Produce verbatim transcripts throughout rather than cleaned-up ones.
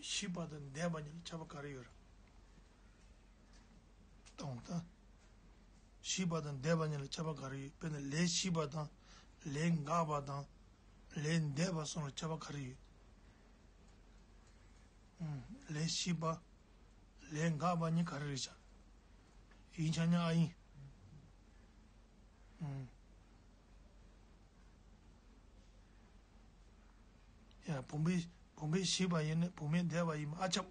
བཞི་པ་དང་འདས་པ་གཉིས་ལ་ཁྱད་པར་ག་རེ་ཡོད་རེད། གཏོང་དང་། བཞི་པ་དང་འདས་པ་གཉིས་ལ་ཁྱད་པར་ག་རེ་ཡོད། དཔེར་ན་ལས་བཞི་པ་དང་ལས་འགགས་པ་དང་ལས་འདས་པ་གསུམ་ལ་ཁྱད་པར་ག་རེ་ཡོད། ཨུམ། ལས་བཞི་པ། ལས་འགགས་པ་གཉིས་ག་རེ་རེད་བྱ། ཡིན་ཆ་ཉག་ཨ་ཡིན། ཨུམ། ཡ། བུམ་པའི་བུམ་པའི་བཞི་པ་ཡིན་ན་བུམ་པའི་འདས་པ་ཡིན་པ་ཨ་ཁྱབ།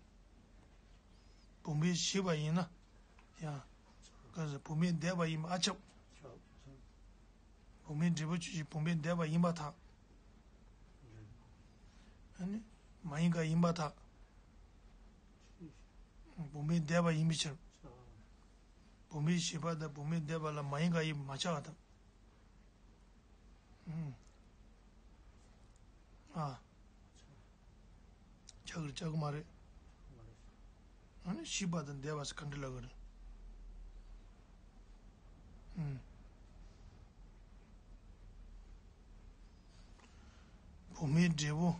བུམ་པའི་བཞི་པ་ཡིན་ན། ཡ། ག་ཟེར། བུམ་པའི་འདས་པ་ཡིན་པ་ཨ་ཁྱབ། བུམ་པའི་འབྲས་བུ་ཆོས་ཅན། བུམ་པའི་འདས་པ་ཡིན་པར་ཐལ། ཨ་ནི། མ་ཡིན་ག་ཡིན་པར་ཐལ། བུམ་པའི་འདས་པ་ཡིན་པའི་ཕྱིར། བུམ་པའི་བཞི་པ་དང་བུམ་པའི་འདས་པ་ལ་མ་ཡིན་ག་ཡིན་པ་མ་ཆགས་པར་ཐལ། ཨུམ། ཨ། ཆགས་ཀྱི་རེད་ཆགས་ཀྱི་མ་རེད། ཨ་ནི་བཞི་པ་དང་འདས་པ་ཟེར་ག་འདྲ་ལབ་ཀྱི་རེད། ཨུམ། བུམ་པའི་འབྲས་བུ།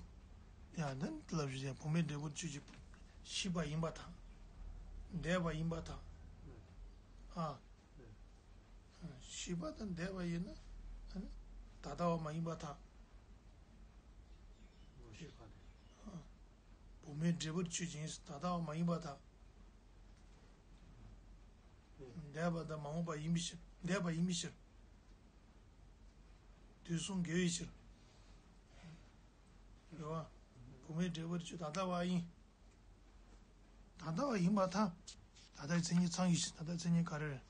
ཡ། འདི་ལབ་ཞུ་ཡ། བུམ་པའི་འབྲས་བུ་ཆོས་ཅན། བཞི་པ་ཡིན་པར་ཐལ། འདས་པ་ཡིན་པར་ཐལ། ཨ། བཞི་པ་དང་འདས་པ་ཡིན་ན། ཨ་ནི་ད་ལྟ་བ་མ་ཡིན་པར་ཐལ། བུམ་པའི་འབྲས་བུ་ཆོས་ཅན། ད་ལྟ་བ་མ་ཡིན་པར་ཐལ། འདས་པ་དང་མ་འོངས་པ་ཡིན་པའི་ཕྱིར། འདས་པ་ཡིན་པའི་ཕྱིར། དུས་གསུམ་དགེ་བའི་ཕྱིར། རེད་བ། བུམ་པའི་འབྲས་བུ་ཆོས་ད་ལྟ་བ་ཡིན། ད་ལྟ་བ་ཡིན་པར་ཐལ། ད་ལྟའི་མཚན་ཉིད་ཚང་བའི་ཕྱིར། ད་ལྟའི་མཚན་ཉིད་ག་རེ་རེད།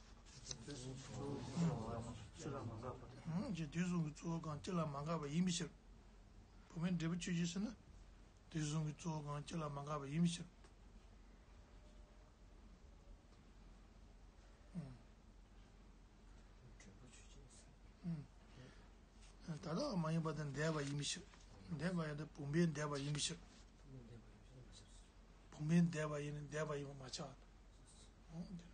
ཨང་། ཅེས་དུས་གསུམ་གྱི་གཙོ་བོ་གང་སྤྱི་ལ་མ་འགགས་པ་ཡིན་པའི་ཕྱིར། བུམ་པའི་འབྲས་བུ་ཆོས་ཅན་ཟེར་ན། དུས་གསུམ་གྱི་གཙོ་བོ་གང་སྤྱི་ལ་མ་འགགས་པ་ཡིན་པའི་ཕྱིར། ཨང་། ཨང་། ད་ལྟ་བ་མ་ཡིན་པ་དང་འདས་པ་ཡིན་པའི་ཕྱིར། འདས་པ་ཡིན་ན་བུམ་པའི་འདས་པ་ཡིན་པའི་ཕྱིར། བུམ་པའི་འདས་པ་ཡིན་ན་འདས་པ་ཡིན་པ་མ་ཆགས། འོ་དེ།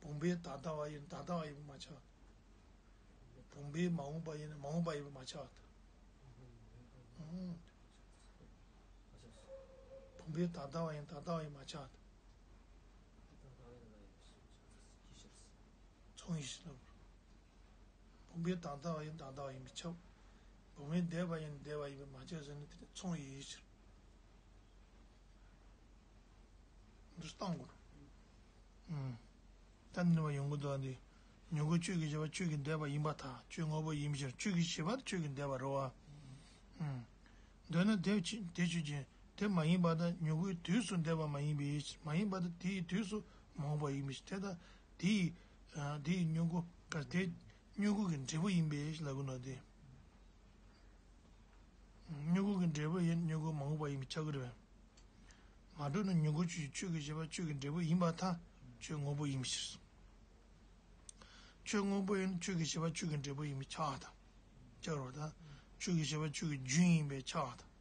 བུམ་པའི་ད་ལྟ་བ་ཡིན་ན་ད་ལྟ་བ་ཡིན་པ་མ་ཆགས། བུམ་པའི་མ་འོངས་པ་ཡིན་ན་མ་འོངས་པ་ཡིན་པ་མ་ཆགས། འོ་དེ། བུམ་པའི་ད་ལྟ་བ་ཡིན་ན་ད་ལྟ་བ་ཡིན་པ་མ་ཆགས། མཚུངས་ཡིན་ཕྱིར་ལབ། བུམ་པའི་ད་ལྟ་བ་ཡིན་ན་ད་ལྟ་བ་ཡིན་པས་ཁྱབ། བུམ་པའི་འདས་པ་ཡིན་ན་འདས་པ་ཡིན་པས་མ་ཁྱབ་ཟེར་ན་དེ་ནི་མཚུངས་ཡིན་ཕྱིར། འདི་བཏང་དགོས། ཨུམ། ད་ནི་བ་ཡོང་གི་འདུག་ཨ། འདི་མྱུ་གུ་ཆོས་ཀྱི་བཞི་པ་ཆོས་ཀྱི་འདས་པ་ཡིན་པར་ཐལ། ཆོས་དངོས་པོ་ཡིན་ཕྱིར། ཆོས་ཀྱི་བཞི་པ་ཆོས་ཀྱི་འདས་པ་རེད་བ། ཨུམ། འདོད་ན་དེ་ཆོས་དེ་ཆོས་ཅན། དེ་མ་ཡིན་པ་དང་མྱུ་གུའི་དུས་སུ་འདས་པ་མ་ཡིན་པའི་ཕྱིར། མ་ཡིན་པ་དང་དེའི་དུས་སུ་མ་འོངས་པ་ཡིན་པའི་ཕྱིར། དེ་དང་དེའི་དེའི་མྱུ་གུ་ག་དེ་མྱུ་གུ་གི་འབྲས་བུ་ཡིན་པའི་ཕྱིར་ལབ་ཀྱི་ནོ་དེ། མྱུ་གུ་གི་འབྲས་བུ་ཡིན་མྱུ་གུ་མ་འོངས་པ་ཡིན་པས་ཁྱབ་ཀྱི་རེད་པས། མ་གྲུབ་ན་མྱུ་གུ་ཆོས་ཅན། ཆོས་ཀྱི་བཞི་པ་ཆོས་ཀྱི་འབྲས་བུ་ཡིན་པར་ཐལ། ཆོས་དངོས་པོ་ཡིན་པའི་ཕྱིར། ཆོས་དངོས་པོ་ཡིན་ན་ཆོས་ཀྱི་བཞི་པ་ཆོས་ཀྱི་འབྲས་བུ་ཡིན་པས་ཁྱབ་པར་ཐལ། ཁྱབ་རོ་ད། ཆོས་ཀྱི་བཞི་པ་ཆོས་ཀྱི་རྒྱུན་ཡིན་པས་ཁྱབ་པར་ཐལ།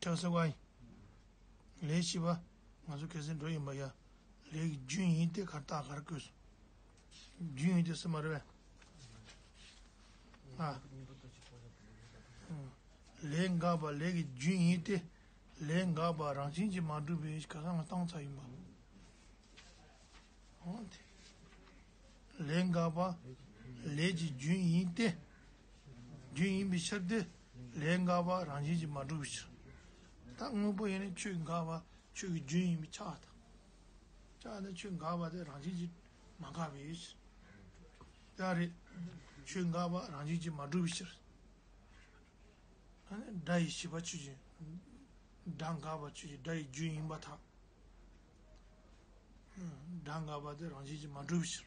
ཁྱབ་ཟེར་བ་ཡིན། ལས་བཞི་པ། ང་ཚོ་ཁ་སང་འགྲོ་ཡིན་པ་ཡ། ལས་ཀྱི་རྒྱུན་ཡིན་ཏེ་གར་རྟགས་གར་བཀོད་སོང་། རྒྱུན་ཡིན་ཏེ་སེམས་མ་རེད་པས། ཨ། ལས་འགགས་པ་ལས་ཀྱི་རྒྱུན་ཡིན་ཏེ། ལས་འགགས་པ་རང་བཞིན་གྱིས་མ་གྲུབ་པའི་ག་ས་མ་བཏང་ཚར་ཡིན་པ། འོ་དེ། ལས་འགགས་པ་ལས་ཀྱི་རྒྱུན་ཡིན་ཏེ། རྒྱུན་ཡིན་པའི་ཕྱིར་ཏེ། ལས་འགགས་པ་རང་བཞིན་གྱིས་མ་གྲུབ་པའི་ཕྱིར། ད་དངོས་པོ་ཡིན་ན་ཆོས་འགགས་པ་ཆོས་ཀྱི་རྒྱུན་ཡིན་པས་ཁྱབ་པར་ཐལ། ཁྱབ་པ་ནི་ཆོས་འགགས་པ་དེ་རང་བཞིན་གྱིས་མ་འགགས་པའི་ཕྱིར། ད་རེད། ཆོས་འགགས་པ་རང་བཞིན་གྱིས་མ་གྲུབ་པའི་ཕྱིར། ཨ་ནི་སྒྲ་ཡི་བཞི་པ་ཆོས་ཅན། སྒྲ་འགགས་པ་ཆོས་ཅན། སྒྲ་ཡི་རྒྱུན་ཡིན་པར་ཐལ། སྒྲ་འགགས་པ་དེ་རང་བཞིན་གྱིས་མ་གྲུབ་པའི་ཕྱིར།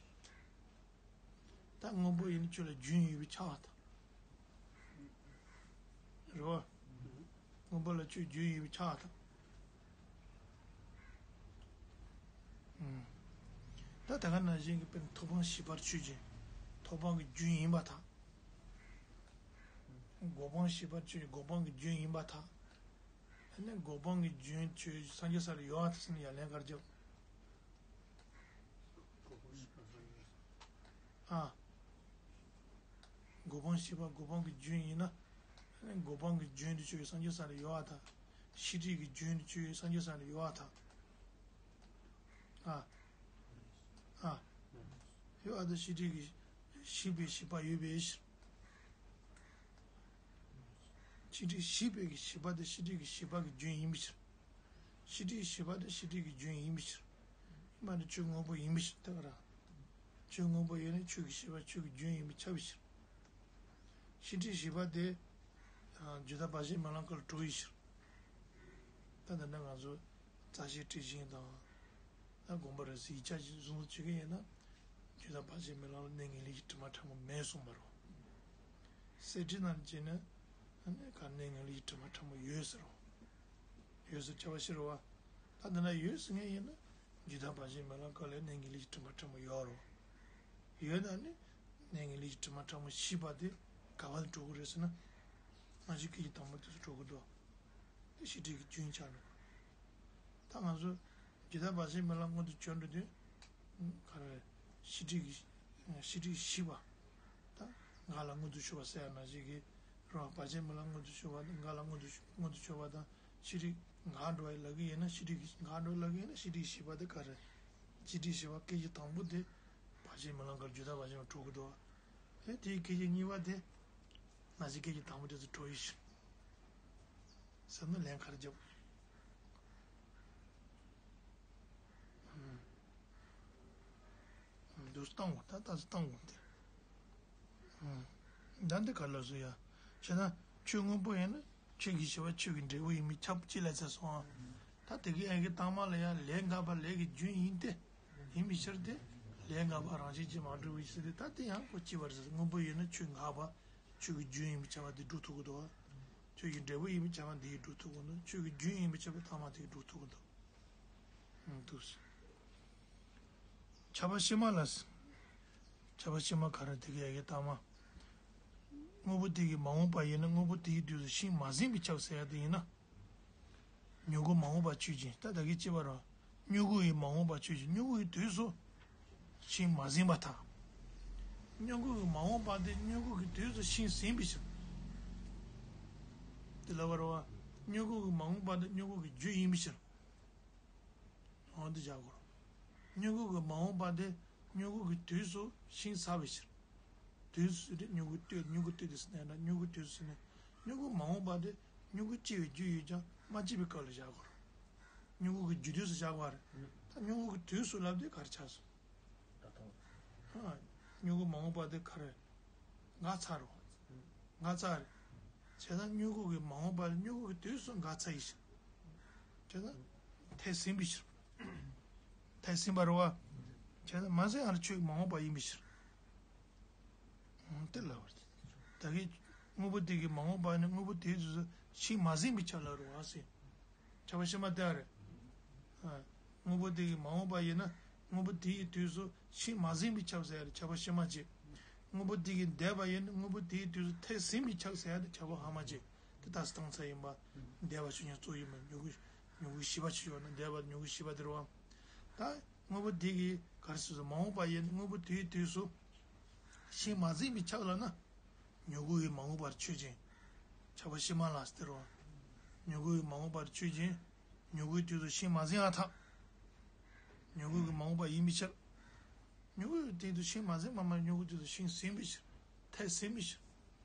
ད་དངོས་པོ་ཡིན་ན་ཆོས་ལ་རྒྱུན་ཡོད་པས་ཁྱབ་པར་ཐལ། རེད་བ། དངོས་པོ་ལ་ཆོས་རྒྱུན་ཡོད་པས་ཁྱབ་པར་ཐལ། ད་ད་ག་ནང་བཞིན་གྱི་དཔེར་ན་ཐོབ་དཔང་བཞི་པ་ཆོས་ཅན། ཐོབ་དཔང་གི་རྒྱུན་ཡིན་པར་ཐལ། གོ་འཕང་བཞི་པ་ཆོས་ཅན། གོ་འཕང་གི་རྒྱུན་ཡིན་པར་ཐལ། ཨ་ནི་གོ་འཕང་གི་རྒྱུན་ཆོས་སངས་རྒྱས་ས་ལ་ཡོད་པར་ཐལ་ཟེར་ན་ཡ་ལན་ག་རེ་རྒྱབ། ཨ། གོ་འཕང་བཞི་པ་གོ་འཕང་གི་རྒྱུན་ཡིན་ན། ཨ་ནི་གོ་འཕང་གི་རྒྱུན་དེ་ཆོས་སངས་རྒྱས་ས་ལ་ཡོད་པར་ཐལ། ཤེས་སྒྲིབ་ཀྱི་རྒྱུན་ནི་ཆོས་སངས་རྒྱས་ས་ནས་ཡོད་ཨ་ཐང་། ཨ། ཨ། ཡོད་ཨ་ད་ཤེས་སྒྲིབ་ཀྱི་ཤེས་པའི་ཤེས་པ་ཡོད་པའི་ཕྱིར། ཤེས་སྒྲིབ་ཤེས་པའི་གི་ཤེས་པ་དེ་ཤེས་སྒྲིབ་ཀྱི་ཤེས་པ་གི་རྒྱུན་ཡིན་པའི་ཕྱིར། ཤེས་སྒྲིབ་ཀྱི་ཤེས་པ་དེ་ཤེས་སྒྲིབ་ཀྱི་རྒྱུན་ཡིན་པའི་ཕྱིར། ཡིན་པ་ནི་ཆོས་དངོས་པོ་ཡིན་པའི་ཕྱིར་ད་ག་རང་། ཆོས་དངོས་པོ་ཡོད་ན་ཆོས་ཀྱི་ཤེས་པ་ཆོས་ཀྱི་རྒྱུན་ཡིན་པས་ཁྱབ་པའི་ཕྱིར། ཤེས་སྒྲིབ་ཤེས་པ་དེ། རྒྱུ་དང་བར་ཆད་མེད་ལམ་ཀ་ལ་གྲོལ་བའི་ཕྱིར། ད་འདི་ན་ང་ཚོ་རྩ་ཤེས་དྲི་ཞིང་དང་། ད་དགོངས་པ་རེ་ཟིག་ཡིག་ཆ་ཞིག་བཟུང་བྱེད་ཀྱི་ཡིན་ན། རྒྱུ་དང་བར་ཆད་མེད་ལམ་ལ་གནས་ངེས་ལེགས་ཀྱི་དྲི་མ་ཕྲ་མོ་མེད་གསུངས་པ་རེད། གསེར་ཁྲི་ནང་བྱས་ན། ཨ་ནི་ག་གནས་ངེས་ལེགས་ཀྱི་དྲི་མ་ཕྲ་མོ་ཡོད་ཟེར་རོ། ཡོད་ཟེར་བྱ་བ་ཤེས་རོ་བ། ད་འདི་ན་ཡོད་ཟེར་ངེས་ཡིན་ན། རྒྱུ་དང་བར་ཆད་མེད་ལམ་ཀ་ལ་གནས་ངེས་ལེགས་ཀྱི་དྲི་མ་ཕྲ་མོ་ཡོད་རོ། ཡོད་ན་ནི། གནས་ངེས་ལེགས་ཀྱི་དྲི་མ་ཕྲ་མོ་ཞི་བ་དེ་ག་བ་ལ་གྲོལ་གི་རེད་ཟེར་ན། སྔ་ཕྱི་སྐད་ཅིག་དང་པོ་དེ་ཚོ་གྲོལ་གི་འདུག་དེ་ཤེས་སྒྲིབ་ཀྱི་རྒྱུན་ཆགས་འགྲོ། ད་ང་ཚོ་རྒྱུ་དང་བར་ཆད་མེད་ལམ་མངོན་དུ་གྱུར་འགྲོ་དུས། ག་རེ། ཤེས་སྒྲིབ་ཀྱི། ཤེས་སྒྲིབ་ཞི་བ། ད་འགག་ལ་མངོན་དུ་ཞུགས་པ་ཟེར་ཡ་ནང་བཞིན་གྱི་རོ། བར་ཆད་མེད་ལམ་མངོན་དུ་ཞུགས་པ་འགག་ལ་མངོན་དུ་མངོན་དུ་ཞུགས་པ་དང་ཤེས་སྒྲིབ་འགག་འགྲོ་བའི་ལབ་ཀྱི་ཡིན་ན་ཤེས་སྒྲིབ་ཀྱི་འགག་འགྲོ་ལབ་ཀྱི་ཡིན་ན་ཤེས་སྒྲིབ་ཞི་བ་དེ་ག་རེ། ཤེས་སྒྲིབ་ཞི་བ་སྐད་ཅིག་དང་པོ་དེ་བར་ཆད་མེད་ལམ་ཀ་རྒྱུ་དང་བར་ཆད་མེད་གྲོལ་གི་འདུག་ཨེ་དེའི་སྐད་ཅིག་གཉིས་པ་དེ་ནང་བཞིན་སྐད་ཅིག་དང་པོ་དེ་ཚོ་གྲོལ་ཡི་ཞིང་། ཟེར་ན་ལན་ག་རེ་རྒྱབ། འདུག་སྟངས་འོང་ད་ད་སྟངས་འོང་དེ། ད་འདི་ག་ལ་བཟོ་ཡ། བྱས་ན་ཆོས་དངོས་པོ་ཡིན་ན་ཆོས་ཀྱི་ཤེས་པ་ཆོས་ཀྱི་འབྲས་བུ་ཡིན་མིན་ཁྱབ་ཅི་ལ་ཚེ་སོང་ཨ། ད་དེ་གི་ཨེ་གི་ལྟག་མ་ལ་ཡ་ལས་འགགས་པ་ལས་ཀྱི་རྒྱུན་ཡིན་ཏེ། ཡིན་པའི་ཕྱིར་ཏེ། ལས་འགགས་པ་རང་བཞིན་གྱིས་མ་གྲུབ་པའི་ཕྱིར་ཏེ་ད་དེ་ཡང་ཁོ་ཅི་བར་ཟེར་དངོས་པོ་ཡིན་ན་ཆོས་འགགས་པ། ཆོས་ཀྱི་རྒྱུན་ཡིན་པའི་ཁྱབ་པ་འདི་སྒྲུབ་ཐུབ་ཀྱི་འདུག་བ། ཆོས་ཀྱི་འབྲས་བུ་ཡིན་པའི་ཁྱབ་པ་འདི་ཡིས་སྒྲུབ་ཐུབ་ཀྱི་འདུག་ཆོས་ཀྱི་རྒྱུན་ཡིན་པའི་ཁྱབ་པའི་ལྟག་མ་དེ་གིས་སྒྲུབ་ཐུབ་ཀྱི་འདུག་ཨང་འདུག་ཁྱབ་པ་ཕྱི་མ་ལ། ཁྱབ་པ་ཕྱི་མ་ག་རེ་དེ་གའི་ཡ་གི་ལྟག་མ། དངོས་པོ་དེ་གི་མ་འོངས་པ་ཡིན་ན་དངོས་པོ་དེའི་དུས་སུ་ཤིང་མ་ཟིན་པའི་ཁྱབ་ཟེར་ཡ་དེ་ཡིན་ན། མྱུ་གུ་མ་འོངས་པ་ཆོས་ཅན། ད་ད་གིན་ཅི་པ་རོ། མྱུ་གུ་ཡི་མ་འོངས་པ་ཆོས་ཅན། མྱུ་གུ་ཡི་དུས་སུ་ཤིང་མ་ཟིན་པར་ཐལ། མྱུ་གུ་ཡི་མ་འོངས་པ་དེ་མྱུ་གུ་གི་དུས་སུ་ཤིང་ཟིན་པའི་ཕྱིར། དེ་ལབ་པ་རེད་བ། མྱུ་གུ་ཡི་མ་འོངས་པ་དེ་མྱུ་གུ་གི་རྒྱུ་ཡིན་པའི་ཕྱིར། འོ་འདི་བཞག་གོ། མྱུ་གུ་གི་མ་འོངས་པ་དེ་མྱུ་གུ་གི་དུས་སུ་ཤིང་ཟ་བའི་ཕྱིར། དུས་སུ་དེ་མྱུ་གུ་ལྟོས་མྱུ་གུ་ལྟོས་དུས་སུ་ནས་ན་མྱུ་གུ་དུས་སུ་ནས་མྱུ་གུ་མ་འོངས་པ་དེ་མྱུ་གུ་སྐྱེ་བའི་རྒྱུ་ཡོད་ཀྱང་མ་སྐྱེས་པའི་སྐབས་ལ་བཞག་གོ། མྱུ་གུ་གི་རྒྱུ་དུས་སུ་བཞག་པ་རེད། ད་མྱུ་གུ་གི་དུས་སུ་ལབ་དུས་ག་རེ་ཆགས་སོང་། ད་ཐོག་ཨ། མྱུ་གུ་མ་འོངས་པ་དེ་ག་རེ། འགག་ཚར་རོ། འགག་ཚར་རེད། བྱས་ཙང་མྱུ་གུ་གི་མ་འོངས་པ་ལ་མྱུ་གུ་གི་དུས་སུ་འགག་ཚར་ཡི་ཕྱིར། བྱས་ཙང་། ཐལ་ཟིན་པའི་ཕྱིར། ཐལ་ཟིན་པ་རེད་བ། བྱས་ཙང་མ་ཟིན་ཡང་ཆོས་མ་འོངས་པ་ཡིན་པའི་ཕྱིར། འོང་དེ་ལ་བར་ཏེ། ད་གིན་དངོས་པོ་དེ་གི་མ་འོངས་པ་ནི་དངོས་པོ་དེའི་དུས་སུ་ཤིང་མ་ཟིན་པའི་ཆ་ལ་རུང་བ་ཟེར། ཁྱབ་པ་ཕྱི་མ་དེ་རེད། ཨ། དངོས་པོ་དེ་གི་མ་འོངས་པ་ཡིན་ན་དངོས་པོ་དེའི་དུས་སུ་ཤིང་མ་ཟིན་པའི་ཁྱབ་ཟེར་ཡ་དེ་ཁྱབ་པ་ཕྱི་མ་བྱེད། དངོས་པོ་དེ་གི་འདས་པ་ཡིན་ན་དངོས་པོ་དེའི་དུས་སུ་ཐལ་ཟིན་པའི་ཁྱབ་ཟེར་ཡ་དེ་ཁྱབ་པ་སྔ་མ་བྱེད། དེ་ལྟ་སྟངས་ཚ་ཡིན་པ། འདས་པ་ཆོས་ཉིད་གཙོ་ཡིན་པ་མྱུ་གུ། མྱུ་གུ་ཞི་བ་ཆོས་ཡོད་ན་འདས་པ་མྱུ་གུ་ཞི་བ་དེ་རུང་བ། ད། དངོས་པོ་དེ་གི་ག་རེ་ཟེར་སོ་མ་འོངས་པ་ཡིན་དངོས་པོ་དེའི་དུས་སུ། ཤིང་མ་ཟིན་པའི་ཁྱབ་ལབ་ན། མྱུ་གུ་ཡི་མ་འོངས་པར་ཆོས་ཅན། ཁྱབ་པ་ཕྱི་མ་ལ་སྟེར་བ། མྱུ་གུ་ཡི་མ་འོངས་པར་ཆོས་ཅན། མྱུ་གུའི་དུས་སུ་ཤིང་མ་ཟིན་ཡང་ཐལ། མྱུ་གུ་གི་མ་འོངས་པ་ཡིན་པའི་ཕྱིར། མྱུ་གུ་ཡི་དུས་སུ་ཤིང་མ་ཟིན་པ་མ་མྱུ་གུའི་དུས་སུ་ཤིང་ཟིན་པའི་ཕྱིར། ཐལ་ཟིན་པའི་ཕྱིར།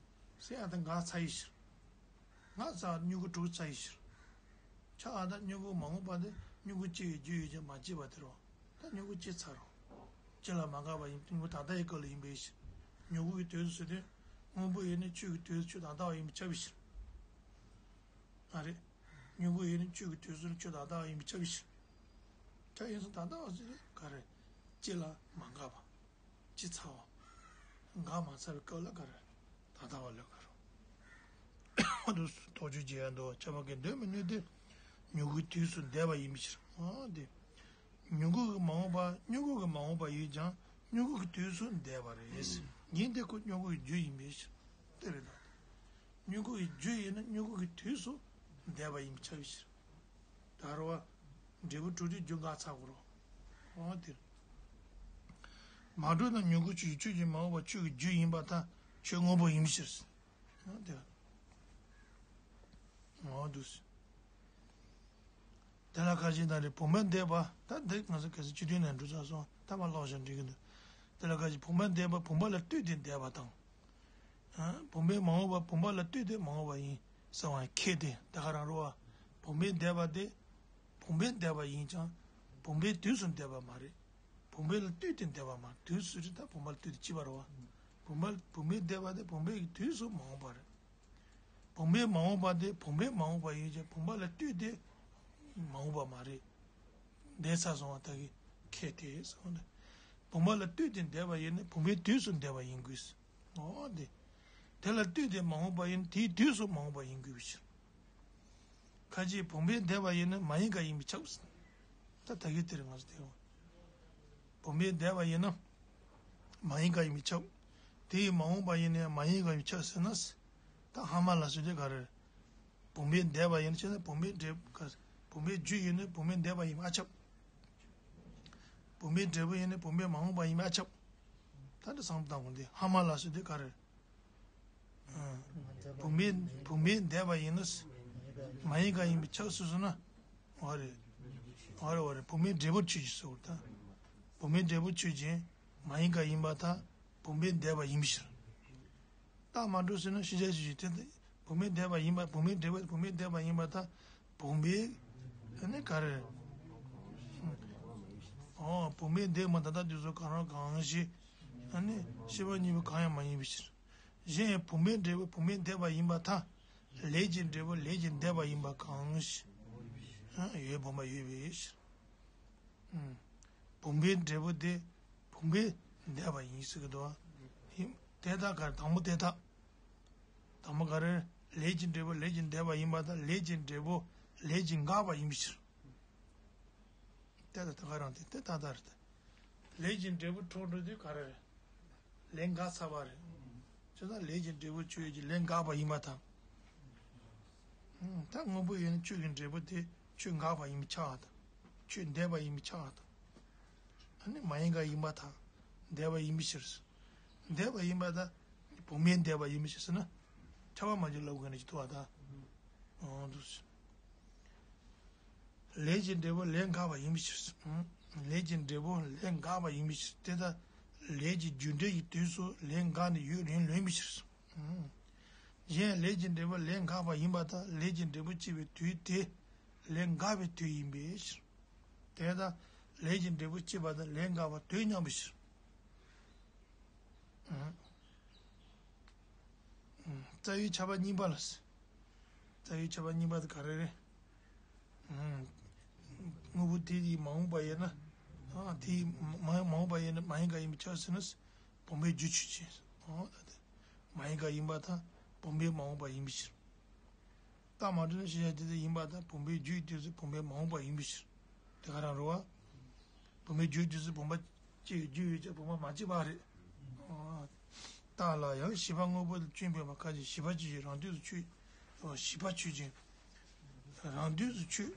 ཟིན་ཡང་ཐལ་འགག་ཚར་ཡི་ཕྱིར། ང་ཚ་མྱུ་གུ་དྲུག་ཚ་ཡི་ཕྱིར། ཆ་ཨ་ད་མྱུ་གུ་མ་འོངས་པ་དེ་མྱུ་གུ་སྐྱེ་བའི་རྒྱུ་ཡོད་ཀྱང་མ་སྐྱེས་པ་དེ་རེད། ད་མྱུ་གུ་སྐྱེས་ཚར་རོ། སྐྱེ་ལ་མ་འགགས་པ་ཡིན་མྱུ་གུ་ད་ལྟ་ཡི་སྐབས་ལ་ཡིན་པའི་ཕྱིར། མྱུ་གུ་ཡི་དུས་སུ་ཟེར་དུས་སྔོན་པོ་ཡོད་ནི་ཆོས་ཀྱི་དུས་སུ་ཆོས་ད་ལྟ་བ་ཡིན་པས་ཁྱབ་པའི་ཕྱིར། ཨ་རེད། མྱུ་གུ་ཡོད་ནི་ཆོས་ཀྱི་དུས་སུ་ཆོས་ད་ལྟ་བ་ཡིན་པས་ཁྱབ་པའི་ཕྱིར། ཁྱབ་ཡིན་སོང་ད་ལྟ་བ་ཟེར་དུས་ག་རེ། སྐྱེ་ལ་མ་འགགས་པ། ཅི་ཚ་བ། འགག་མ་ཚར་བའི་སྐབས་ལ་ག་རེ། ད་ལྟ་བ་ལ་ག་རེ། འོ་དུ་རྟོག་དཔྱོད་བྱེད་ཡ་འདུག་ཁྱབ་པ་གི་འདོད་མི་ནུས་ཏེ། མྱུ་གུའི་དུས་སུ་འདས་པ་ཡིན་པའི་ཕྱིར། འོ་དེ། མྱུ་གུ་གི་མ་འོངས་པ་མྱུ་གུ་གི་མ་འོངས་པ་ཡིན་ཀྱང་མྱུ་གུ་གི་དུས་སུ་འདས་པ་རེད། ཡིན་ཏེ་ཁོ་མྱུ་གུ་གི་རྒྱུ་ཡིན་པའི་ཕྱིར། དེ་རེད་ད། མྱུ་གུ་ཡི་རྒྱུ་ཡིན་ན་མྱུ་གུ་གི་དུས་སུ་འདས་པ་ཡིན་པས་ཁྱབ་པའི་ཕྱིར། ད་རོ་བ། འབྲས་བུ་དྲུག་ཅུའི་རྒྱུ་འགག་ཚར་དགོས་རོ། འོ་དེ། མ་གྲུབ་ན་མྱུ་གུ་ཆོས་ཀྱི་ཆོས་ཀྱི་མ་འོངས་པ་ཆོས་ཀྱི་རྒྱུ་ཡིན་པར་ཐལ་ཆོས་དངོས་པོ་ཡིན་པའི་ཕྱིར། འོ་དེ། འོ་དུ། དེ་ལ་ཁ་ཅིག་དང་རེ་བུམ་པས་འདས་པ་ད་འདི་ང་ཚོ་གལ་སྲིད་སྤྱི་དོན་ནས་འགྲོ་ཚར་སོང་ད་མ་ཀློག་བཞག་འགྲིག་གི་འདུག་དེ་ལ་ཁ་ཅིག་བུམ་པས་འདས་པ་བུམ་པ་ལ་ལྟོས་ཏེ་འདས་པ་དང་། བུམ་པས་མ་འོངས་པ་བུམ་པ་ལ་ལྟོས་ཏེ་མ་འོངས་པ་ཡིན་ཟེར་བ་ཁྱད་དེ་ད་ག་རང་རོ་བ། བུམ་པས་འདས་པ་དེ་བུམ་པས་འདས་པ་ཡིན་ཀྱང་བུམ་པའི་དུས་སུ་འདས་པ་མ་རེད། བུམ་པས་ལ་ལྟོས་ཏེ་འདས་པ་མ་རེད་དུས་སུ་རེད་ད་བུམ་པ་ལ་ལྟོས་ཏེ་ཅི་བ་རོ་བ། བུམ་པ་བུམ་པས་འདས་པ་དེ་བུམ་པའི་དུས་སུ་མ་འོངས་པ་རེད། བུམ་པས་མ་འོངས་པ་དེ་བུམ་པས་མ་འོངས་པ་ཡིན་ཀྱང་བུམ་པ་ལ་ལྟོས་ཏེ་མ་འོངས་པ་མ་རེད། འདས་ཚར་སོང་བ་དག་གི་ཁྱད་དེ་སོང་ནས། བུམ་པ་ལ་ལྟོས་ཏེ་འདས་པ་ཡིན་ན་བུམ་པའི་དུས་སུ་འདས་པ་ཡིན་དགོས། འོ་དེ། དེ་ལ་ལྟོས་ཏེ་མ་འོངས་པ་ཡིན་ན་དེའི་དུས་སུ་མ་འོངས་པ་ཡིན་དགོས་པའི་ཕྱིར། ཁ་ཅིག་བུམ་པས་འདས་པ་ཡིན་ན་མ་ཡིན་ག་ཡིན་པས་ཁྱབ། ད་ད་གི་དེར་ང་ཚོ་དེ་ཡོང་། བུམ་པས་འདས་པ་ཡིན་ན་མ་ཡིན་ག་ཡིན་པས་ཁྱབ། དེ་ཡི་མ་འོངས་པ་ཡིན་ན་ཡང་མ་ཡིན་ག་ཡིན་པས་ཁྱབ་ཟེར་ན། ད་ཧ་མ་ལ་སོགས་དེ་ག་རེ། བུམ་པས་འདས་པ་ཡིན་ན་ཅེ་ན་བུམ་པའི་འབྲས་བུ་བུམ་པའི་རྒྱུ་ཡིན་ན་བུམ་པས་འདས་པ་ཡིན་པ་ཁྱབ། བུམ་པའི་འབྲས་བུ་ཡིན་ན་བུམ་པས་མ་འོངས་པ་ཡིན་པ་ཁྱབ། ད་འདི་བསམ་བློ་བཏང་དགོས་འདི་ཧ་མ་ལ་སོགས་དེ་ག་རེ། བུམ་པའི་བུམ་པས་འདས་པ་ཡིན་ན། མ་ཡིན་ག་ཡིན་པས་ཁྱབ་སོ་སོ་ན། འོ་རེད། འོ་རེད་འོ་རེད་བུམ་པའི་འབྲས་བུ་ཆོས་ཅན་ཟེར་བ་དང་། བུམ་པའི་འབྲས་བུ་ཆོས་ཅན། མ་ཡིན་ག་ཡིན་པ་དང་། བུམ་པས་འདས་པ་ཡིན་པའི་ཕྱིར། རྟགས་མ་གྲུབ་ཟེར་ན་ཤེས་བྱ་ཞིག་ཡོད་དེ། བུམ་པས་འདས་པ་ཡིན་པ་བུམ་པའི་འབྲས་བུ་བུམ་པས་འདས་པ་ཡིན་པ་དང་། བུམ་པའི་ཨ་ནི་ག་རེ། འོ་བུམ་པས་འདས་མ་ད་ལྟ་དུས་སུ་གང་རུང་གང་ཞིག་ཨ་ནི་ཤེས་པ་གཉིས་པོ་གང་ཡང་མ་ཡིན་པའི་ཕྱིར། གཞན་ཡང་བུམ་པའི་འབྲས་བུ་བུམ་པས་འདས་པ་ཡིན་པ་དང་། ལས་ཀྱི་འབྲས་བུ་ལས་ཀྱིས་འདས་པ་ཡིན་པ་གང་ཞིག་ཡོད་བུམ་པ་ཡོད་པའི་ཕྱིར། བུམ་པའི་འབྲས་བུ་དེ་བུམ་པས་འདས་པ་ཡིན་ཟེར་གྱི་འདུག་བ། དེ་དག་ག་རེ་དང་པོ་དེ་དག་དང་པོ་ག་རེ། ལས་ཀྱི་འབྲས་བུ་ལས་ཀྱིས་འདས་པ་ཡིན་པ་དང་ལས་ཀྱི་འབྲས་བུ་ལས་ཀྱིས་འགག་པ་ཡིན་པའི་ཕྱིར། དེ་དག་དེ་ག་རང་དེ་དེ་ད་ལྟ་རེད། ལས་ཀྱི་འབྲས་བུ་འཕྲོ་འགྲོ་དུས་ག་རེ་རེད། ལས་འགག་ཚར་བ་རེད། བྱས་ཙང་ལས་ཀྱི་འབྲས་བུ་ཆོས་ཀྱི་ལས་འགག་པ་ཡིན་པ་དང་། ད་དངོས་པོ་ཡིན་ན་ཆོས་ཀྱི་འབྲས་བུ་དེ་ཆོས་འགག་པ་ཡིན་པའི་ཆ་བ་དང་། ཆོས་འདས་པ་ཡིན་པའི་ཆ་བ་དང་། ཨ་ནི་མ་ཡིན་ག་ཡིན་པ་དང་། འདས་པ་ཡིན་པའི་ཕྱིར། འདས་པ་ཡིན་པ་དང་། བུམ་པས་འདས་པ་ཡིན་པའི་ཕྱིར་ཟེར་ན། ཁྱབ་པ་མ་འཇུག་ལབ་དགོས་ན་ཅི་ཐུབ་པ་དང་། འོང་དུ། ལས་ཀྱི་འབྲས་བུ་ལས་འགག་པ་ཡིན་པའི་ཕྱིར། ལས་ཀྱི་འབྲས་བུ་ལས་འགག་པ་ཡིན་པའི་ཕྱིར་དེ་ལྟར་ལས་ཀྱི་རྒྱུ་འབྲས་ཀྱི་དུས་སུ་ལས་འགག་ནས་ཡུན་རིང་ལོན་པའི་ཕྱིར། གཞན་ལས་ཀྱི་འབྲས་བུ་ལས་འགག་པ་ཡིན་པ་དང་ལས་ཀྱི་འབྲས་བུ་སྐྱེ་བའི་དུས་དེ་ལས་འགག་པའི་དུས་ཡིན་པའི་ཕྱིར། དེ་ལྟར་ལས་ཀྱི་འབྲས་བུ་སྐྱེས་པ་དང་ལས་འགག་པ་དུས་མཉམ་པའི་ཕྱིར། རྩ་བའི་ཁྱབ་པ་གཉིས་པ་ལ། རྩ་བའི་ཁྱབ་པ་གཉིས་པ་དེ་ག་རེ་རེད། དངོས་པོ་དེ་ཡི་མ་འོངས་པ་ཡིན་ན། དེ་ཡི་མ་མ་འོངས་པ་ཡིན་ན་མ་ཡིན་ག་ཡིན་པའི་ཆ་ཟེར་ན། བུམ་པའི་རྒྱུ་ཆོས་ཅན། མ་ཡིན་ག་ཡིན་པ་དང་བུམ་པའི་མ་འོངས་པ་ཡིན་པའི་ཕྱིར། རྟགས་མ་གྲུབ་ན་ཤེས་བྱ་དེ་དེ་ཡིན་པ་དང་བུམ་པའི་རྒྱུའི་དུས་སུ་བུམ་པའི་མ་འོངས་པ་ཡིན་པའི་ཕྱིར། དེ་ག་རང་རེད་བ། བུམ་པའི་རྒྱུའི་དུས་སུ་བུམ་པ་སྐྱེ་བའི་རྒྱུ་ཡོད་ཀྱང་བུམ་པ་མ་སྐྱེས་པ་རེད། རྟགས་ལ་ཡང་བཞི་པ་དངོས་པོ་ལ་སྐྱོན་འཕེན་པ་ཁ་ཅིག་བཞི་པ་ཅི་ཞིག་རང་དུས་སུ་ཆོས། བཞི་པ་ཆོས་ཅན། རང་དུས་སུ་ཆོས།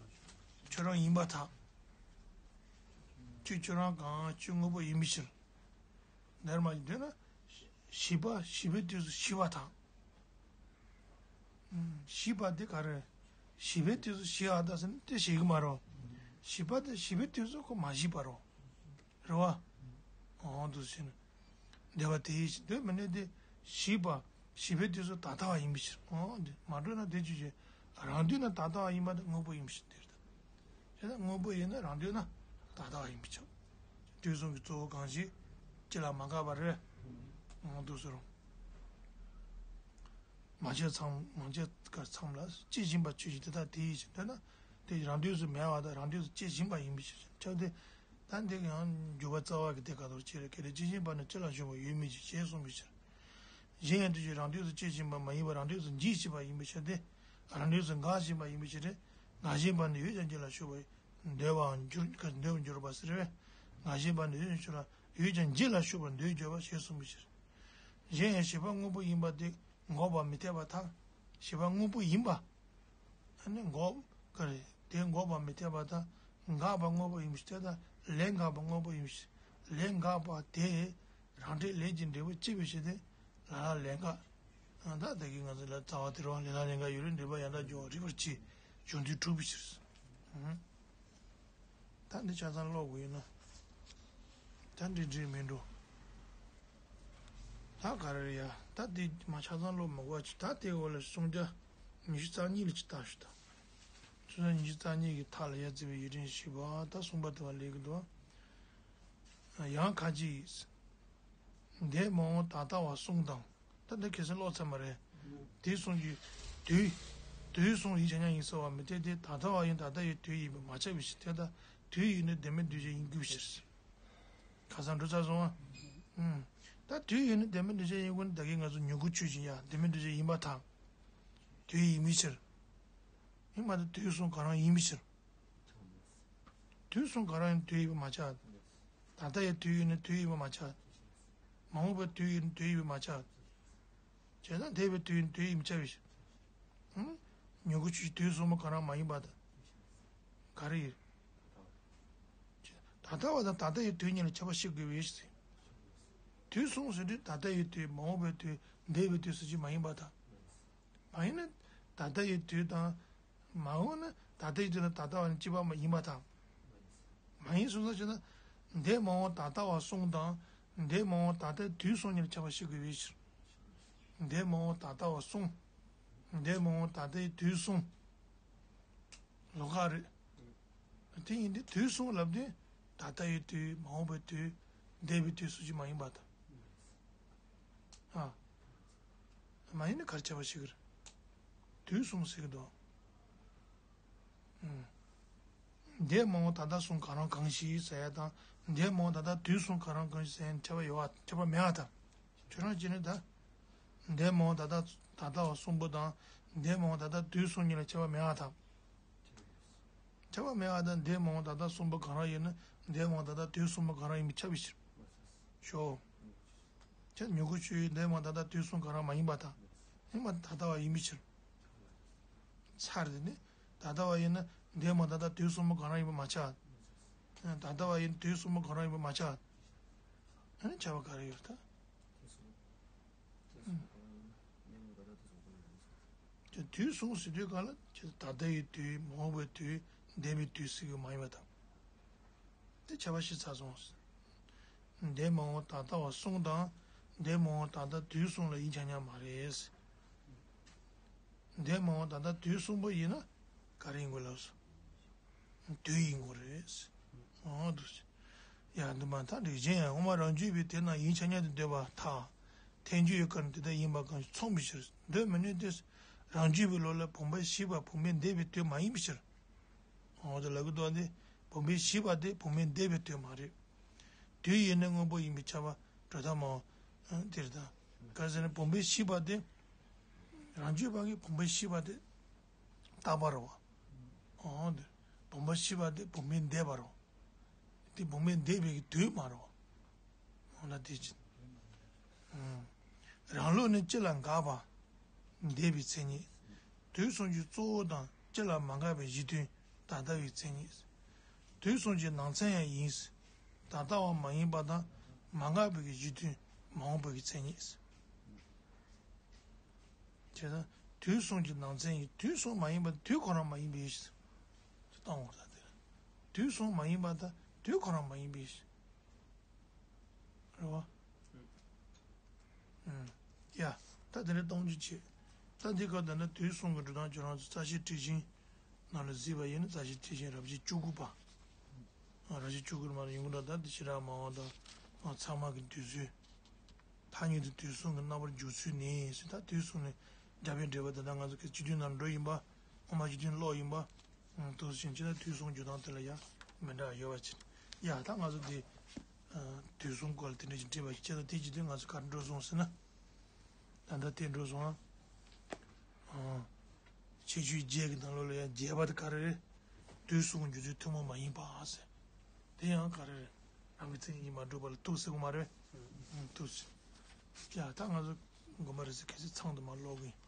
ཁྱོད་རང་ཡིན་པར་ཐལ། ཁྱོད་ཁྱོད་རང་གང་ཆོས་དངོས་པོ་ཡིན་པའི་ཕྱིར། འདིར་མ་འདོད་ན། བཞི་པ་བཞི་པའི་དུས་སུ་ཞི་བ་དང་། ཞི་བ་འདི་ག་རེ། བཞི་པའི་དུས་སུ་ཞི་བ་དང་ཟེར་ན་དེ་ཞི་གི་མ་རོ། བཞི་པ་དེ་བཞི་པའི་དུས་སུ་ཁོ་མ་ཞི་བ་རོ། རེད་བ། འོང་དུ་ཟེར་ན། འདོད་པ་དེ་ཡིས་ཞི་འདོད་མི་ནུས་ཏེ། ཞི་བ་བཞི་པའི་དུས་སུ་ད་ལྟ་བ་ཡིན་པའི་ཕྱིར། འོང་འདི་མ་འགྲོ་ན་དེ་ཅི་ཞེས། རང་དུས་ན་ད་ལྟ་བ་ཡིན་པ་དེ་དངོས་པོ་ཡིན་པའི་ཕྱིར་དེ་ལྟ། དེ་ལྟར་དངོས་པོ་ཡིན་ན་རང་དུས་ན་ད་ལྟ་བ་ཡིན་པའི་ཕྱིར། དུས་གསུམ་གྱི་གཙོ་བོ་གང་ཞིག་ཅི་ལ་མ་འགགས་པ་རེད། འོང་དུ་ཟེར། མ་སྐྱེས་མཚམས་མ་སྐྱེས་མཚམས་ལ་སྐྱེ་བཞིན་པ་ཆོས་ཅན་དེ་དག་དེ་ཡིས་ཞེས་འདོད་ན། དེ་རང་དུས་སུ་མེད་པ་དང་རང་དུས་སུ་སྐྱེ་བཞིན་པ་ཡིན་པའི་ཕྱིར། ཁྱབ་སྟེ། ད་འདི་ཡང་འཇུག་པ་རྩ་བ་གི་དེ་ག་དོར་ཅི་རེད་གལ་ཏེ་སྐྱེ་བཞིན་པ་ནི་སྐྱེ་ལ་ཞུགས་པ་ཡོད་མིན་ཞེས་གསུངས་པའི་ཕྱིར། གཞན་ཡང་དུས་ཀྱི་རང་དུས་སུ་སྐྱེ་བཞིན་པ་མ་ཡིན་པར་རང་དུས་སུ་འཇིག་བཞིན་པ་ཡིན་པའི་ཕྱིར་ཏེ། རང་དུས་སུ་འགག་བཞིན་པ་ཡིན་པའི་ཕྱིར་ཏེ། འགག་བཞིན་པ་ནི་ཡོད་ཀྱང་འཇིག་ལ་ཞུགས་པ་འདོད་པའང་འགྱུར་འདོད་པར་འགྱུར་བ་ཟེར་བས། འགག་བཞིན་པ་ནི་ཡོད་ཀྱང་ཞུགས་ལ་ཡོད་ཀྱང་འཇིག་ལ་ཞུགས་པར་འདོད་འགྱུར་བ་ཞེས་གསུངས་པའི་ཕྱིར། གཞན་ཡང་བཞི་པ་དངོས་པོ་ཡིན་པ་དེ་འགོག་པར་མི་འཐད་པར་ཐལ། བཞི་པ་དངོས་པོ་ཡིན་པ། ཨ་ནི་འགོག་ག་རེ་དེ་འགོག་པར་མི་འཐད་པར་ཐལ། འགག་པ་དངོས་པོ་ཡིན་པའི་ཕྱིར་དང་ལས་འགག་པ་དངོས་པོ་ཡིན་པའི་ཕྱིར། ལས་འགག་པ་དེ་རང་འབྲས་ལས་ཀྱི་འབྲས་བུ་སྐྱེ་བའི་ཕྱིར་ཏེ། ལ་ལ་ལས་འགག་ད་ལྟ་གི་ང་ཚོ་ལ་རྩ་བ་དེ་རུ་ལས་ལ་ལས་འགག་ཡུན་རིང་འབྲེལ་པ་ཡང་དག་འབྱུང་བ་རིགས་པར་བྱེད་འབྱུང་དུས་དྲུག་པའི་ཕྱིར། ད་འདི་ཆ་ཚང་ཀློག་དགོས་ཡོད་ན། ད་འདི་འགྲིག་མི་འགྲོ། ད་ག་རེ་རེད་ཡ། ད་འདི་མ་ཆ་ཚང་ཀློག་མི་དགོས་ཅི། ད་དེ་འོག་ལ་སུམ་བརྒྱ་ཉི་ཤུ་རྩ་གཉིས་ལ་ཅི་ལྟ་ཞུ་ད། སུམ་བརྒྱ་ཉི་ཤུ་རྩ་གཉིས་ཀྱི་མཐའ་ལ་ཡ་བརྩིས་པའི་ཡུལ་ཕྲན་བཞི་པ། ད་གསུམ་པ་དེ་བ་ལེགས་ཀྱི་འདུག། ཡང་ཁ་ཅིག་འདས་མ་འོངས་ད་ལྟ་བ་གསུམ་དང་། ད་འདི་ཁ་སང་ཀློག་ཚར་མ་རེད། དེ་གསུམ་གྱི་དུས། དུས་གསུམ་ཡིན་ཆ་མཉམ་ཡིན་ཟེར་བ་མི་འཐད་དེ། ད་ལྟ་བ་ཡང་ད་ལྟ་ཡི་དུས་ཡིན་པས་མ་ཁྱབ་པའི་ཕྱིར། དེ་ལྟར་དུས་ཡོད་ན་ལྡན་མིན་འདུས་བྱས་ཡིན་དགོས་པའི་ཕྱིར། ཁ་སང་འགྲོ་ཚར་སོང་ཨ། ཨུམ། ད་དུས་ཡོད་ན་ལྡན་མིན་འདུས་བྱས་ཡིན་དགོས་ན། ད་གིན་ང་ཚོ་མྱུ་གུ་ཆོས་ཅན་ཡང་ལྡན་མིན་འདུས་བྱས་ཡིན་པར་ཐལ། དུས་ཡིན་པའི་ཕྱིར། ཡིན་མ་ད་དུས་གསུམ་གང་རུང་ཡིན་པའི་ཕྱིར། དུས་གསུམ་གང་རུང་ཡིན་དུས་ཡིན་པ་མ་ཆགས། ད་ལྟ་ཡི་དུས་ཡོད་ན་དུས་ཡིན་པ་མ་ཆགས། མ་འོངས་པའི་དུས་ཡོད་ན་དུས་ཡིན་པ་མ་ཆགས། བྱས་ཙང་འདས་པའི་དུས་ཡིན་དུས་ཡིན་པ་ཆགས་པའི་ཕྱིར། ཨང་། མྱུ་གུ་ཆོས་དུས་གསུམ་པོ་གང་རུང་མ་ཡིན་པ་དང་། ག་རེ་ཡིན། ད་ལྟ་བ་དང་ད་ལྟ་ཡི་དུས་གཉིས་ལ་ཁྱད་པར་ཤེས་དགོས་པའི་ཕྱིར། དུས་གསུམ་ཟེར་དུས་ད་ལྟ་ཡི་དུས། མ་འོངས་པའི་དུས། འདས་པའི་དུས་ཟེར་གྱི་མ་ཡིན་པ་དང་། མ་ཡིན་ན་ད་ལྟ་ཡི་དུས་དང་། མ་འོངས་ན་ད་ལྟ་ཡི་དུས་དང་ད་ལྟ་བ་ནི་གཅིག་པ་མ་ཡིན་པ་དང་། མ་ཡིན་སོང་ཙང་བྱས་ན། འདས་མ་འོངས་ད་ལྟ་བ་གསུམ་དང་། འདས་མ་འོངས་ད་ལྟའི་དུས་གསུམ་གཉིས་ལ་ཁྱད་པར་ཤེས་དགོས་པའི་ཕྱིར། འདས་མ་འོངས་ད་ལྟ་བ་གསུམ། འདས་མ་འོངས་ད་ལྟའི་དུས་གསུམ། ལོགས་ཀ་རེད། དེ་ཡིན་དུས་དུས་གསུམ་ལབ་དུས། ད་ལྟ་ཡི་དུས། མ་འོངས་པའི་དུས། འདས་པའི་དུས་ཟེར་གྱི་མ་ཡིན་པ་དང་། ཨ། མ་ཡིན་ན་ག་རེ་ཁྱད་པར་ཤེས་ཀྱི་རེད། དུས་གསུམ་ཟེར་གྱི་འདུག། ཨུམ། འདས་མ་འོངས་ད་ལྟ་གསུམ་གང་རུང་གང་ཞིག་ཟེར་ཡ་དང་། འདས་མ་འོངས་ད་ལྟ་དུས་གསུམ་གང་རུང་གང་ཞིག་ཟེར་ཡ་ཁྱད་པར་ཡོད་པ། ཁྱད་པར་མེད་པ་དང་། ཁྱོད་རང་བྱས་ནས་ད། འདས་མ་འོངས་ད་ལྟ། ད་ལྟ་བ་གསུམ་པོ་དང་། འདས་མ་འོངས་ད་ལྟ་དུས་གསུམ་གཉིས་ལ་ཁྱད་པར་མེད་པ་དང་། ཁྱད་པར་མེད་པ་དང་། འདས་མ་འོངས་ད་ལྟ་གསུམ་པོ་གང་རུང་ཡིན་ན། འདས་མ་འོངས་ད་ལྟ་དུས་གསུམ་པོ་གང་རུང་ཡིན་པས་ཁྱབ་པའི་ཕྱིར། ཞོག། ཁྱེད་མྱུ་གུ་ཆོས་ཡོད་འདས་མ་འོངས་ད་ལྟ་དུས་གསུམ་གང་རུང་མ་ཡིན་པ་དང་། ཡིན་པ་ད་ལྟ་བ་ཡིན་པའི་ཕྱིར། ཚར་དེ་ནི། ད་ལྟ་བ་ཡིན་ན་འདས་མ་འོངས་ད་ལྟ་དུས་གསུམ་པོ་གང་རུང་ཡིན་པ་མ་ཆགས། ད་ལྟ་བ་ཡིན་ན་དུས་གསུམ་པོ་གང་རུང་ཡིན་པ་མ་ཆགས། ཨ་ནི་ཁྱད་པར་ག་རེ་ཡོད་ད། དེ་དུས་གསུམ་ཟེར་དུས་གང་ལ་ད་ལྟ་ཡི་དུས། མ་འོངས་པའི་དུས། འདས་པའི་དུས་ཟེར་གྱི་མ་ཡིན་པ་དང་། དེ་ཁྱད་པར་ཤེས་ཚར་སོང་། འདས་མ་འོངས་ད་ལྟ་བ་གསུམ་དང་། འདས་མ་འོངས་ད་ལྟ་དུས་གསུམ་ལ་ཡིན་ཆ་མཉམ་མ་རེད། འདས་མ་འོངས་ད་ལྟ་དུས་གསུམ་པོ་ཡིན་ན་ག་རེ་ཡིན་དགོས་ལབ་སོང་། དུས་ཡིན་དགོས་རེད། འོ་འདུག་སེ། ཡ་འདི་མ་ཐག་འགྲིག་གཞན་ཡང་། དབུ་མ་རང་རྒྱུད་པའི་དེ་རྣམས་ཡིན་ཆ་མཉམ་དུ་འདོད་པར་ཐལ། ཐལ་འགྱུར་ཡོད་དཀའ་ནི་དེ་ལྟར་ཡིན་པ་གང་ཞིག་མཚུངས་པའི་ཕྱིར། འདོད་མི་ནུས་ཏེ། རང་རྒྱུད་པའི་བློ་ལ་བུམ་པའི་ཞིག་པ་བུམ་པས་འདས་པའི་དུས་མ་ཡིན་པའི་ཕྱིར། འོ་དེ་ལབ་ཀྱི་འདུག་སྟེ། བུམ་པའི་ཞིག་པ་དེ་བུམ་པས་འདས་པའི་དུས་མ་རེད། དུས་ཡོད་ན་དངོས་པོ་ཡིན་པས་ཁྱབ་པ་གྲུབ་མཐའ་མའོ། དེ་རེད་ད། ག་ཟེར་ན་བུམ་པའི་ཞིག་པ་དེ། རང་རྒྱུད་པ་གིས་བུམ་པའི་ཞིག་པ་དེ་རྟག་པ་རེད་པ། འོ་དེ། བུམ་པའི་ཞིག་པ་དེ་བུམ་པས་འདས་པ་རེད་པ། དེ་བུམ་པས་འདས་པའི་གི་དུས་མ་རེད་པ། འོ་ན་དེ་ཅི། རང་ལུགས་ནི་སྤྱི་ལ་འགག་པ་འདས་པའི་མཚན་ཉིད། དུས་གསུམ་གྱི་གཙོ་བོ་དང་སྤྱི་ལ་མ་འགགས་པའི་གཞི་མཐུན་ད་ལྟ་བའི་མཚན་ཉིད། དུས་གསུམ་གྱི་ནང་ཚན་ཡང་ཡིན། ད་ལྟ་བ་མ་ཡིན་པ་དང་མ་འགགས་པའི་གི་གཞི་མཐུན་མ་འོངས་པའི་གི་མཚན་ཉིད། བྱས་ཙང་དུས་གསུམ་གྱི་ནང་ཚན་ཡིན། དུས་གསུམ་མ་ཡིན་པ་དུས་ཁོ་རང་མ་ཡིན་པའི་ཕྱིར། ཅེས་བཏང་བ་རེད་དེ། དུས་གསུམ་མ་ཡིན་པ་དང་དུས་ཁོ་རང་མ་ཡིན་པའི་ཕྱིར། རེད་བ། ཨུམ། ཡ། ད་དེ་འདྲ་གཏོང་རྒྱུ་བྱེད། ད་འདི་ག་ད་ནི་དུས་གསུམ་གྱི་འགྲོ་སྟངས་ཁྱོད་རང་ཚོ་རྩ་ཤེ་ཊཱིཀ་ཆེན་ནང་ལ་གཟིགས་པ་ཡིན་ན། རྩ་ཤེ་ཊཱིཀ་ཆེན་རབ་བྱེད་བཅུ་དགུ་པ། རབ་བྱེད་བཅུ་དགུ་མ་ལ་ཡོང་གི་འདུག། ད་འདི་ཕྱི་རབས་མ་འོངས་དང་ཚང་མ་གི་འདོད་ཚུལ། ཐ་སྙད་དུ་དུས་གསུམ་གྱི་རྣམ་པར་འཇོག་ཚུལ་ནི་ཟེར། ད་དུས་གསུམ་ནི་སྒྲ་དཔེ་འགྲེལ་པ་དེ་ད་ང་ཚོ་གི་སྤྱི་དོན་ནང་འགྲོ་ཡིན་པ། དབུ་མ་སྤྱི་དོན་ཀློག་ཡིན་པ། དུས་གསུམ་ཕྱིན་ཆད་ད་དུས་གསུམ་འཇོག་སྟངས་དེ་ལ་ཡང་མི་འདྲ་བ་ཡོད་པ་ཅིག། ཡ་ད་ང་ཚོ་འདི་དུས་གསུམ་སྐོར་ལ་དེ་འདྲ་ཞིག་འདྲི་བ་ཞིག་བྱས་ཙང་དེ་བྱེད་དུས་ང་ཚོ་ག་རེ་འགྲོ་སོང་ཟེར་ན། ད་ལྟ་དེ་འགྲོ་སོང་ཨ། ཁྱད་ཆོས་བརྒྱད་ཀྱི་ནང་ལོགས་ལ་ཡང་བརྒྱད་པ་དེ་ག་རེ་རེད། དུས་གསུམ་འཇོག་ཚུལ་ཐུན་མོང་མ་ཡིན་པ་ཟེར། དེ་ཡང་ག་རེ་རེད། རང་གི་མཚན་ཉིད་མ་གྲུབ་པ་ལ་ཐུག་ཟེར་གི་མ་རེད། ཐུག་ཟེར། ཡ་ད་ང་ཚོ་དགོན་པ་རེ་ཟེར་གལ་སྲིད་ཚང་དུ་མ་ཀློག་གི་ཡིན།